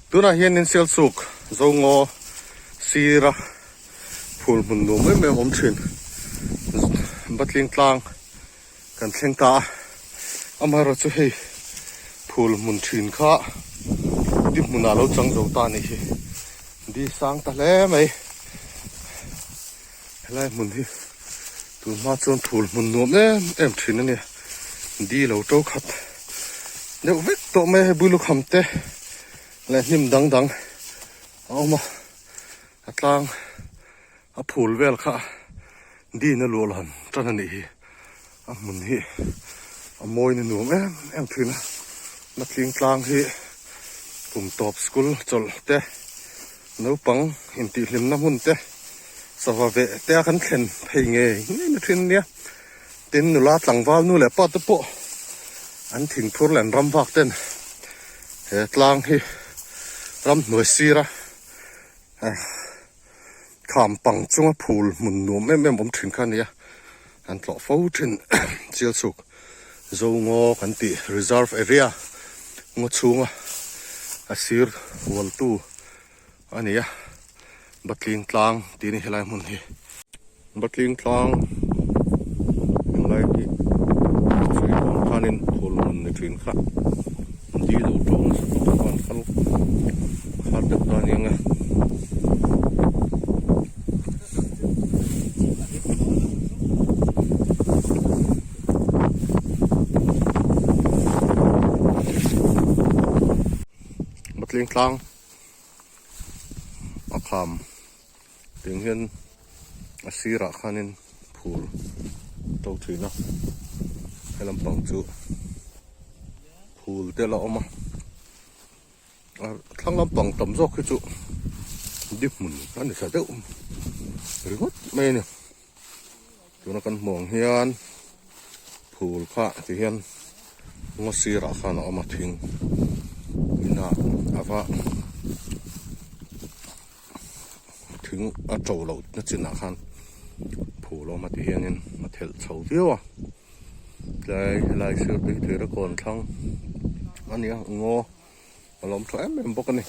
Tunah hianin Sialsuk Zongaw sira phul hmun nuam em em awm thin Batling tlang kan thleng ta a, amaherawhchu chu hei phul hmun thin kha di hmunah lo chang zo ta a nih hi, di sang ta hle mai. Helai hmun hi tun hma chuan phul hmun nuam em em thin a nia di lo to khat deuh vek tawh mai a hei bulukham te leh hnim dang dang a awm a a tlang a phul vel kha din a luah lan tan a nih hi a hmun hi a mawi na nuam em em thin a Matling tlang hi kum tawp school chawlh te naupang intihhlimna hmun te sava veh te a kan thlen phei ngei ngei na thin ania tin nula tlangval nu leh pa te pawh an thingphur leh an ram vak ten he tlang hi ramhnuai sira Kham pang chunga phul hmun nuam em em awm thin kha a nia, an tlawh fo thin Sialsuk Zongaw kan tih reserve area ngaw chhunga a sir hualtu a ni a, Batling tlang tih a ni helai hmun hi. Batling tlang englai hi sawi dawn khanin phul hmun ni thin kha di lo tawng nasa tawh a chuan kal khar deuh ta aniang e. Batling tlang a kham. Tiang hian a sirah khanin phul to thin a he lampang chu phul te la awm a a thlang lampang tam zawk hi chu di hmun a ni thla deuh ringawt mai a ni tuna kan hmuh ang hian phul kha ti hian ngaw sirah khan a awm a thing inah a va. Thing a to loh na chinah khan phul a awm a ti hianin a thelh chho viau a tlai helai sir te hi thir a kawn thlang a ni a ngaw a lo awm tha em em bawk a ni.